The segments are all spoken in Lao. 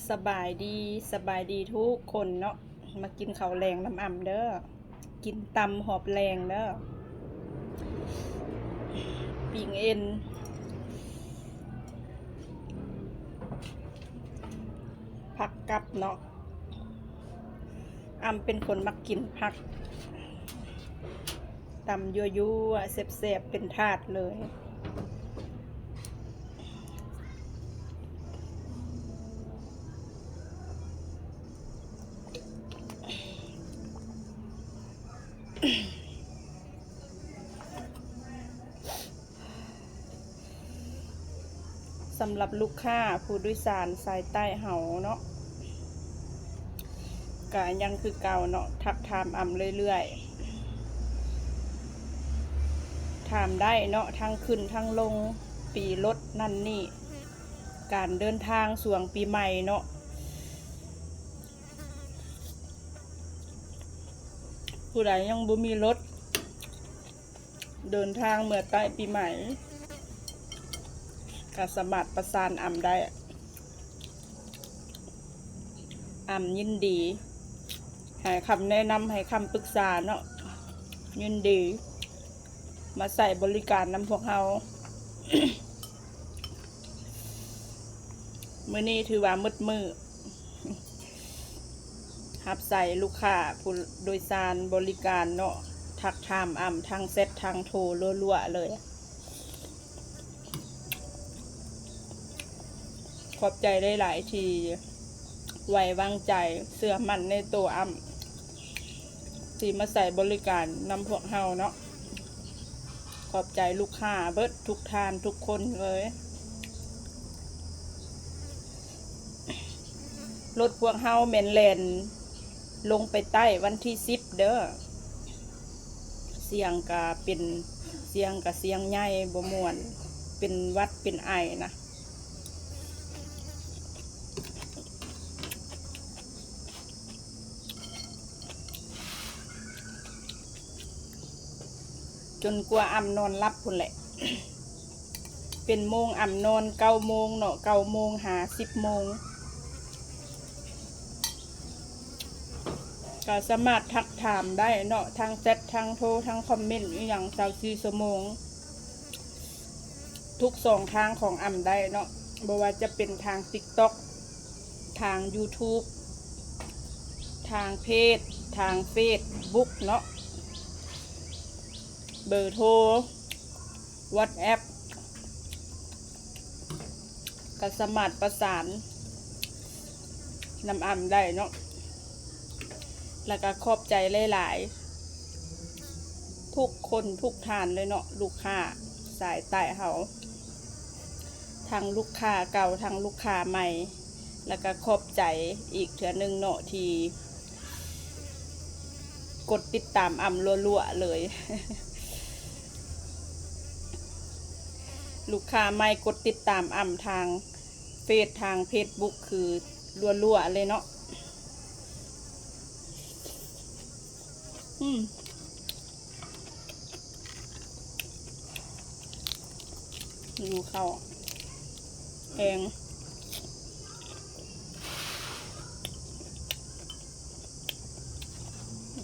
ສະບາຍດີ, ສະບາຍດີທຸກຄົນເນາະ, ມາກິນເຂົ້າແລງນຳອຳເດີ, ກິນຕຳຮອບແລງເດີ, ປີ້ງເອັນ, ຜັກກັບເນາະ. ອຳເປັນຄົນມັກກິນຜັກ, ຕຳຍົວໆ ແຊບໆ ເປັນທາດເລີຍ. ສຳລັບລູກຄ້າຜູ້ໂດຍສານສາຍໃຕ້ເຮົາເນາະ ກະຍັງຄືເກົ່າເນາະ, ທັກຖາມອຳເລື້ອຍໆ, ຖາມໄດ້ເນາະ, ທັງຂຶ້ນທັງລົງ, ປີ້ລົດນັ້ນນີ້, ການເດີນທາງຊ່ວງປີໃໝ່ເນາະ, ຜູ້ໃດຍັງບໍ່ມີລົດ ເດີນທາງເມືອໃຕ້ປີໃໝ່ ກະສາມາດປະສານອຳໄດ້. ອຳຍິນດີໃຫ້ຄຳແນະນຳ, ໃຫ້ຄຳປຶກສາເນາະ, ຍິນດີມາໃຊ້ບໍລິການນຳພວກເຮົາ. ມື້ນີ້ຖືວ່າໝົດມື້ ຮັບໃຊ້ລູກຄ້າຜູ້ໂດຍສານບໍລິການເນາະ, ທັກຖາມອຳທາງແຊັດທາງໂທລົວໆເລີຍ. ຂອບໃຈຫຼາຍໆທີ່ໄວ້ວາງໃຈ, ເຊື່ອໝັ້ນໃນໂຕອຳ ທີ່ມາໃຊ້ບໍລິການນຳພວກເຮົາເນາະ. ຂອບໃຈລູກຄ້າເບິດທຸກທ່ານທຸກຄົນເລີຍ. ລົດພວກເຮົາແມ່ນແລ່ນລົງໄປໃຕ້ວັນທີສິບເດີ. ສຽງກະເປັນ, ສຽງກະສຽງໃຫຍ່ບໍ່ມ່ວນ, ເປັນຫວັດເປັນໄອນະ. ຈົນກວ່າອຳນອນຫຼັບພຸ້ນແຫຼະ. ເປັນໂມງອຳນອນເກົ້າໂມງເນາະ, ເກົ້າໂມງຫາສິບໂມງ. ກະສາມາດທັກຖາມໄດ້ເນາະ, ທາງແຊັດ, ທາງໂທ, ທາງຄອມເມັນອີ່ຫຍັງ ຊາວສີ່ຊົ່ວໂມງ. ທຸກຊ່ອງທາງຂອງອຳໄດ້ເນາະ, ບໍ່ວ່າຈະເປັນທາງຕິກຕັອກ, ທາງຢູທູບ, ທາງເພຈ, ທາງເຟສບຸກເນາະ, ເບີໂທ, ວັອດແອັບ ກໍສາມາດປະສານນຳອຳໄດ້ເນາະ. ແລ້ວກໍຂອບໃຈຫຼາຍໆ ທຸກຄົນທຸກທ່ານເລີຍເນາະ, ລູກຄ້າສາຍໃຕ້ເຮົາ, ທັງລູກຄ້າເກົ່າ ທັງລູກຄ້າໃໝ່. ແລ້ວກໍຂອບໃຈອີກເທື່ອໜຶ່ງເນາະ ທີ່ກົດຕິດຕາມອຳລົວໆເລີຍ. ລູກຄ້າໃໝ່ກົດຕິດຕາມອຳທາງເຟສ ທາງເຟສບຸກ ຄືລົວໆເລີຍເນາະ. ອືມ ຫິວເຂົ້າແຮງ,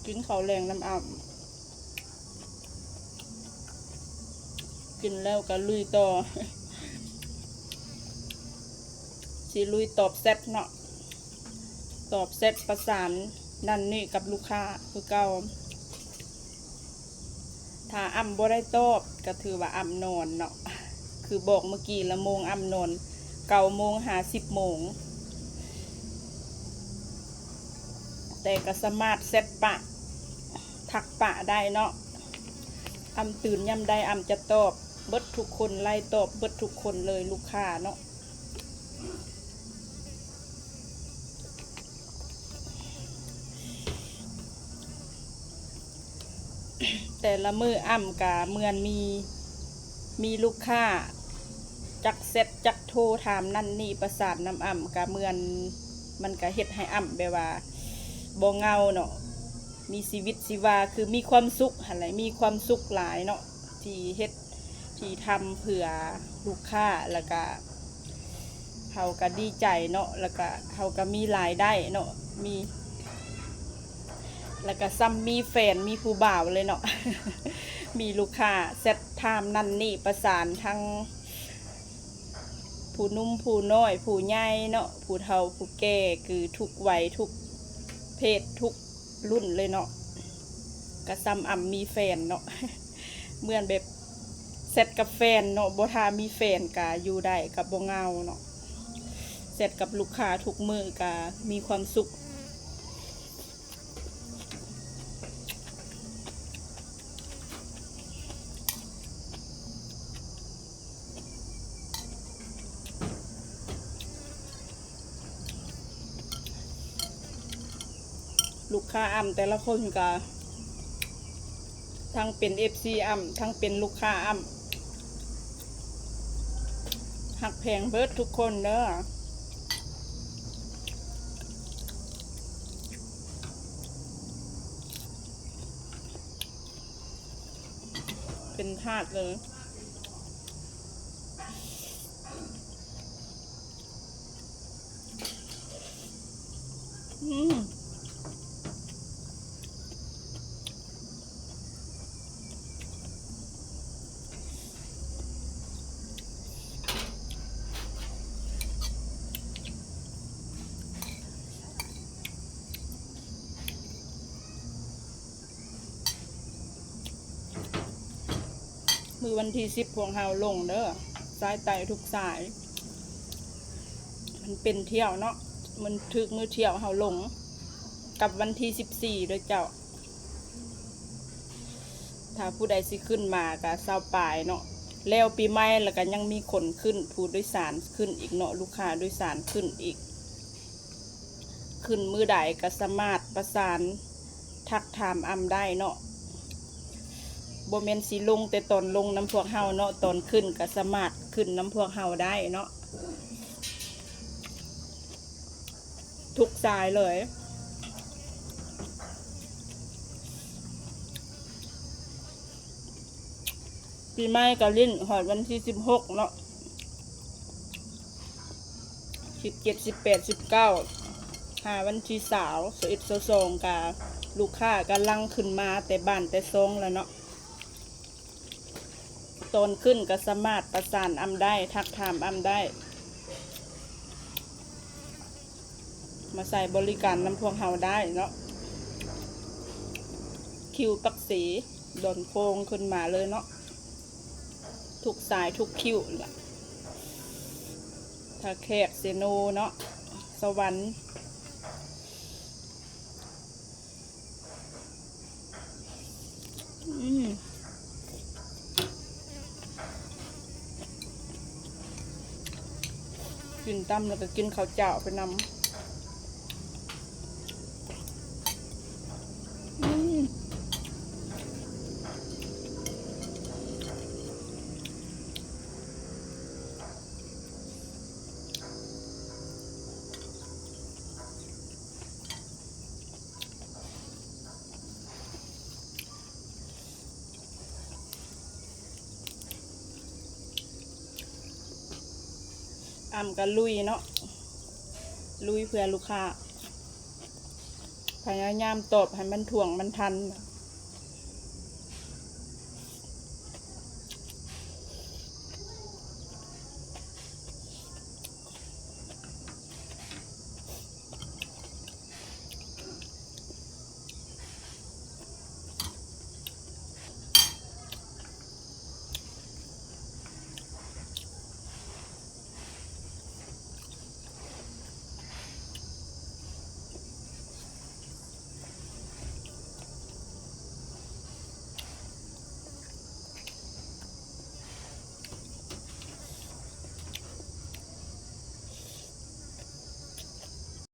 ກິນເຂົ້າແລງນຳອຳ. ກິນແລ້ວກໍລຸຍຕໍ່, ຊິລຸຍຕອບແຊັດເນາະ, ຕອບແຊັດປະສານນັ້ນນີ້ກັບລູກຄ້າຄືເກົ່າ. ຖ້າອຳບໍ່ໄດ້ຕອບ ກໍຖືວ່າອຳນອນເນາະ, ຄືບອກເມື່ອກີ້ລະ ໂມງອຳນອນເກົ້າໂມງຫາສິບໂມງ. ແຕ່ກໍສາມາດແຊັດປະ ທັກປະໄດ້ເນາະ. ອຳຕື່ນຍາມໃດ ອຳຈະຕອບເບິດທຸກຄົນ, ໄລຕອບເບິດທຸກຄົນເລີຍ ລູກຄ້າເນາະ. ແຕ່ລະມື້ອຳກະເໝືອນມີ ມີລູກຄ້າຈັກແຊັດຈັກໂທຖາມນັ້ນນີ້ ປະສານນຳອຳ ກະເໝືອນມັນກະເຮັດໃຫ້ອຳແບບວ່າບໍ່ເຫງົາເນາະ, ມີຊີວິດຊີວາ ຄືມີຄວາມສຸກຫັ້ນແຫຼະ, ມີຄວາມສຸກຫຼາຍເນາະ ທີ່ເຮັດ ທີ່ທຳເພື່ອລູກຄ້າ ແລ້ວກະ ເຮົາກໍດີໃຈເນາະ ແລ້ວກໍເຮົາກໍມີລາຍໄດ້ເນາະ ມີ ແລ້ວກໍຊ່ຳມີແຟນ ມີຜູ້ບ່າວເລີຍເນາະ. ມີລູກຄ້າແຊັດຖາມນັ້ນນີ້ ປະສານທັງຜູ້ໜຸ່ມຜູ້ນ້ອຍ ຜູ້ໃຫຍ່ເນາະ ຜູ້ເຖົ້າຜູ້ແກ່ ຄືທຸກໄວທຸກເພດທຸກ ລຸ້ນເລີຍເນາະ ກະຊ່ຳອຳມີແຟນເນາະ ເໝືອນແບບແຊັດກັບແຟນເນາະ ບໍ່ຖ້າມີແຟນກະຢູ່ໄດ້ ກະບໍ່ເຫງົາເນາະ ແຊັດກັບລູກຄ້າທຸກມື້ກະມີຄວາມສຸກ. ລູກຄ້າອຳແຕ່ລະຄົນກະທັງເປັນເອັຟຊີອຳ ທັງເປັນລູກຄ້າອຳ ຮັກແພງເບິດທຸກຄົນເດີ ເປັນທາດເລີຍ. ອືມ ມື້ວັນທີສິບພວກເຮົາລົງເດີ ສາຍໃຕ້ທຸກສາຍ ມັນເປັນທ່ຽວເນາະ ມັນຖືກມື້ທ່ຽວເຮົາລົງ ກັບວັນທີສິບສີ່ເດີເຈົ້າ. ຖ້າຜູ້ໃດຊິຂຶ້ນມາກະຊາວປາຍເນາະ ແລ້ວປີໃໝ່ແລ້ວກະຍັງມີຄົນຂຶ້ນ ຜູ້ໂດຍສານຂຶ້ນອີກເນາະ ລູກຄ້າໂດຍສານຂຶ້ນອີກ. ຂຶ້ນມື້ໃດກະສາມາດປະສານທັກຖາມອຳໄດ້ເນາະ ບໍ່ແມ່ນຊິລົງແຕ່ຕອນລົງນຳພວກເຮົາເນາະ ຕອນຂຶ້ນກະສາມາດຂຶ້ນນຳພວກເຮົາໄດ້ເນາະ ທຸກສາຍເລີຍ. ປີໃໝ່ກໍຫຼິ້ນຮອດວັນທີສິບຫົກເນາະ ສິບເຈັດ ສິບແປດ ສິບເກົ້າ ຫາວັນທີຊາວ ຊາວເອັດ ຊາວສອງ ກະລູກຄ້າກຳລັງຂຶ້ນມາແຕ່ບ້ານແຕ່ຊ່ອງແລ້ວເນາະ. ຕອນຂຶ້ນກໍສາມາດປະສານອຳໄດ້ ທັກຖາມອຳໄດ້ ມາໃຊ້ບໍລິການນຳພວກເຮົາໄດ້ເນາະ. ຄິວປັກເຊ ດອນໂຄງຂຶ້ນມາເລີຍເນາະ ທຸກສາຍທຸກຄິວລະ ທ່າແຂກ ເຊໂນເນາະ ສະຫວັນ. ອືມ ກິນຕຳແລ້ວກໍກິນເຂົ້າເຈົ້າໄປນຳ. ອືມ. ອຳກໍລຸຍເນາະ ລຸຍເພື່ອລູກຄ້າ ພະຍາຍາມຕອບໃຫ້ມັນຖ້ວງມັນທັນ.